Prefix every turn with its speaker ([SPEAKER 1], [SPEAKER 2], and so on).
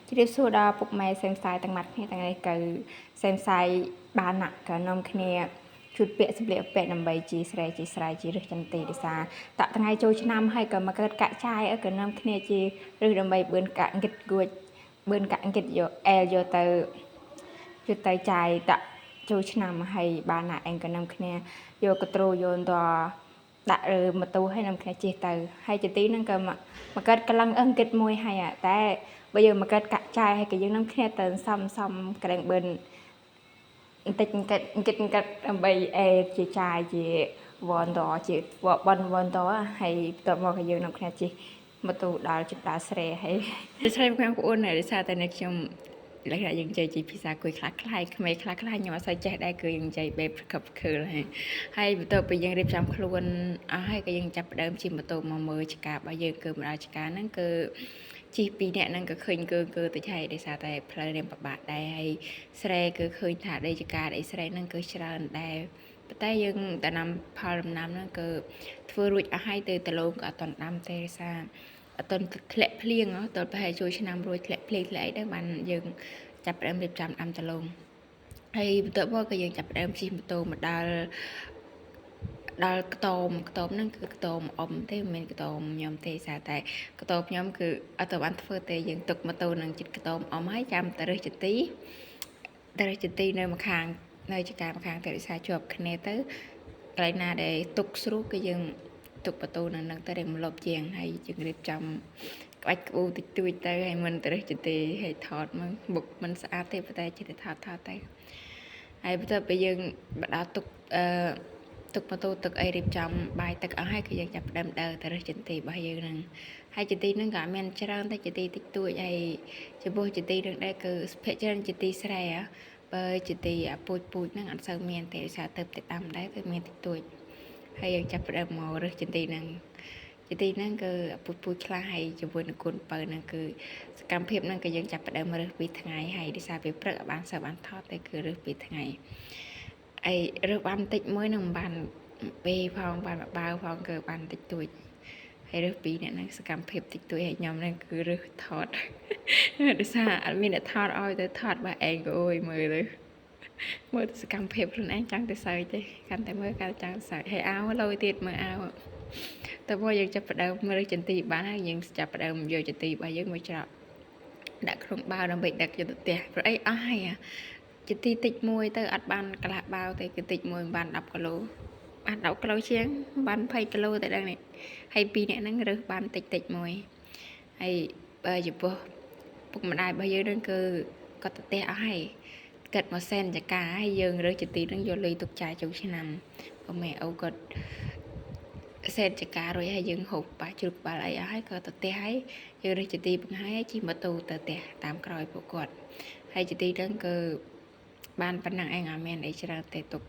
[SPEAKER 1] ជម្រាបសួរដល់ពុកម៉ែសេមសាយទាំងម៉ាត់គ្នាទាំងនេះក៏សេមសាយបានណាក់ក៏នាំគ្នាជូតពាក់សម្លៀកបំពាក់ដើម្បីជាស្រែជាស្រ័យជារឹសចន្ទីដោយសារតក់ថ្ងៃចូលឆ្នាំហើយក៏មកកើតកាក់ចាយក៏នាំគ្នាជារឹសដើម្បីបឿនកាក់អង្គិតគួចបឿនកាក់អង្គិតយកអែលយកទៅយកទៅចាយតក់ចូលឆ្នាំហើយបានណាឯងក៏នាំគ្នាយកកទ្រូយកតដាក់លើម៉ូតូហើយនាំគ្នាជិះទៅហើយចន្ទីហ្នឹងក៏មកមកកើតកលឹងអង្គិតមួយហើយតែបើយើងមកកើតកាក់ចាយហើយក៏យើងនាំគ្នាទៅសំសំក្រែងបឿន បន្តិចអង្គិតអង្គិតអង្គិតដើម្បីអេជាចាយជាវ៉នតជាបនវ៉នតហើយបន្ទាប់មកក៏យើងនាំគ្នាជិះម៉ូតូដល់ជិតដល់ស្រែហើយស្រែបងប្អូនដោយសារតែនៅខ្ញុំលក្ខណៈយើងនិយាយជាភាសាគួយខ្លះខ្លះក្មេងខ្លះខ្លះខ្ញុំអត់សូវចេះដែរគឺយើងនិយាយបែបប្រកបខើហើយហើយបន្ទាប់ពីយើងរៀបចំខ្លួនអស់ហើយក៏យើងចាប់ផ្ដើមជិះម៉ូតូមកមើលចការរបស់យើងគឺមកដល់ចការហ្នឹងគឺជិះពីរនាក់ហ្នឹងក៏ឃើញគឺគឺតិចហើយដោយសារតែផ្លូវរៀងពិបាកដែរហើយ ស្រែគឺឃើញថាដីចការដីស្រែហ្នឹងគឺច្រើនដែរប៉ុន្តែយើងដំណាំផលដំណាំហ្នឹងគឺធ្វើរួចអស់ហើយទៅដលងក៏អត់ទាន់ដាំទេដោយសារអត់ទាន់ធ្លាក់ភ្លៀងហ៎តើប្រហែលជួយឆ្នាំរួចធ្លាក់ភ្លៀងធ្លាក់អីដែរបានយើងចាប់ផ្ដើមរៀបចំដាំដលងហើយបន្ទាប់មកក៏យើងចាប់ផ្ដើមជិះម៉ូតូមកដល់ដល់ខ្ទមខ្ទមហ្នឹងគឺខ្ទមអ៊ំទេមិនមែនខ្ទមខ្ញុំទេសារតែខ្ទមខ្ញុំគឺអត់ទៅបានធ្វើទេយើងទុកម៉ូតូនឹងចិត្តខ្ទមអ៊ំហើយចាំទៅរើសចទី តែជាទីនៅម្ខាងនៅចការម្ខាងតែរិសាជាប់គ្នាទៅកន្លែងណាដែលទុកស្រួលគឺយើងទុកបន្ទូនៅនឹងទៅរៀងមលប់ជាងហើយយើងរៀបចំក្បាច់ក្បូរតិចតួចទៅហើយមិនទៅរើសជាទីហើយថតមកបុកមិនស្អាតទេប៉ុន្តែចិត្តតែថតថតទៅហើយបន្ទាប់ពីយើងបដោតទុកអឺទុកបន្ទូទឹកអីរៀបចំបាយទឹកអស់ហើយគឺយើងចាប់ផ្ដើមដើរទៅរើសចន្ទីរបស់យើងហ្នឹងហើយចន្ទីហ្នឹងក៏អត់មានច្រើនតែចន្ទីតិចតួចហើយចំពោះចន្ទីនឹងដែរគឺភាគច្រើនចន្ទីស្រែហ៎ បើជាទីអាពូជពូជហ្នឹងអត់សូវមានទេដោយសារទៅតែដាំដែរគឺមានតិចតួចហើយយើងចាប់ផ្ដើមមករើសចន្ទីហ្នឹងចន្ទីហ្នឹងគឺអាពូជពូជខ្លះហើយជាមួយនឹងកូនបើហ្នឹងគឺសកម្មភាពហ្នឹងក៏យើងចាប់ផ្ដើមរើសពីថ្ងៃហើយដោយសារពេលព្រឹកអត់បានសូវបានថតទេគឺរើសពីថ្ងៃហើយរើសបានបន្តិចមួយនឹងមិនបានពេលផងបានបបើផងគឺបានតិចតួចហើយរើសពីអ្នកហ្នឹងសកម្មភាពតិចតួចហើយខ្ញុំហ្នឹងគឺរើសថត ដោយសារអត់មានអ្នកថតឲ្យទៅថតបើឯងក៏អូយមើលទៅ មើលទៅសកម្មភាពខ្លួនឯងចង់តែសើចទេកាន់តែមើលកាន់តែចង់សើចហើយអោលយទៀតមើលអោតែមកយើងចាប់ផ្ដើមមើលចន្ទីបានហើយយើងចាប់ផ្ដើមយកចន្ទីរបស់យើងមកច្រកដាក់ក្នុងបាវដើម្បីដឹកយកទៅផ្ទះព្រោះអីអស់ហើយអាចន្ទីតិចមួយទៅអត់បានកន្លះបាវទេគឺតិចមួយមិនបាន10គីឡូបាន10គីឡូជាងបាន20គីឡូតែដឹងនេះហើយពីរអ្នកហ្នឹងរើសបានតិចតិចមួយហើយបើចំពោះពុកម្ដាយរបស់យើងហ្នឹងគឺគាត់ទៅផ្ទះអស់ហើយ គិតមកសែនចកាហើយយើងរើសជាទីនឹងយកលុយទុកចាយចូលឆ្នាំបើម៉ែឪគាត់សែនចការួចហើយយើងហូបបាយជ្រូកក្បាលអីអស់ហើយក៏ទៅផ្ទះហើយយើងរើសជាទីបង្ហើយជិះម៉ូតូទៅផ្ទះតាមក្រោយពួកគាត់ហើយជាទីហ្នឹងគឺបានប៉ុណ្ណឹងឯងអត់មានអីច្រើនទេទុក